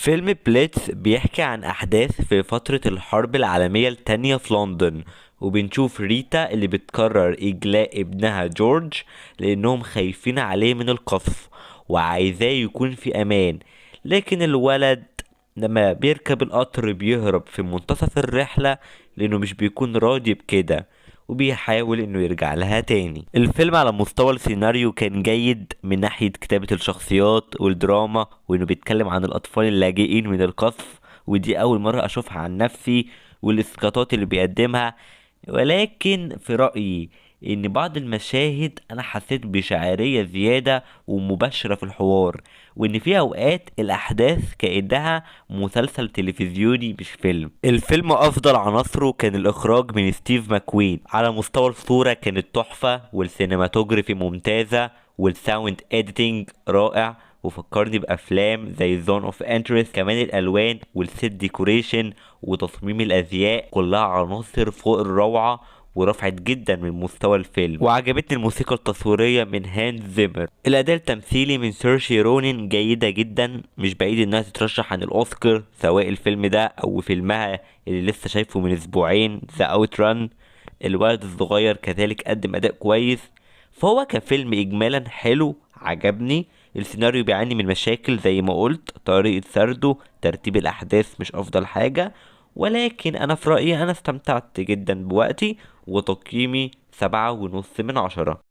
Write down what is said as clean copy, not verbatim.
فيلم بليتس بيحكي عن أحداث في فترة الحرب العالمية التانية في لندن، وبنشوف ريتا اللي بتقرر إجلاء ابنها جورج لأنهم خايفين عليه من القصف وعايزاه يكون في أمان، لكن الولد لما بيركب القطر بيهرب في منتصف الرحلة لأنه مش بيكون راضي بكده، وبيحاول انه يرجع لها تاني. الفيلم على مستوى السيناريو كان جيد من ناحية كتابة الشخصيات والدراما، وانه بيتكلم عن الاطفال اللاجئين من القصف، ودي اول مرة اشوفها عن نفسي، والاسقاطات اللي بيقدمها. ولكن في رأيي ان بعض المشاهد انا حسيت بشعارية زيادة ومباشرة في الحوار، وان في اوقات الاحداث كأنها مسلسل تلفزيوني مش فيلم. الفيلم افضل عناصره كان الاخراج من ستيف ماكوين، على مستوى الصورة كانت تحفة، وال cinematography ممتازة، وال sound editing رائع، وفكرني بافلام زي Zone of Interest. كمان الالوان وال set decoration وتصميم الازياء كلها عناصر فوق الروعة ورفعت جدا من مستوى الفيلم. وعجبتني الموسيقى التصويرية من هانز زيمر. الأداء التمثيلي من سيرشي رونين جيدة جدا، مش بعيد انها تترشح عن الأوسكار سواء الفيلم ده أو فيلمها اللي لسه شايفه من أسبوعين The Outrun. الولد الصغير كذلك قدم أداء كويس، فهو كفيلم إجمالا حلو عجبني. السيناريو بيعاني من مشاكل زي ما قلت، طريقة سرده، ترتيب الأحداث مش أفضل حاجة، ولكن أنا في رأيي أنا استمتعت جدا بوقتي، وتقييمي 7.5 من 10.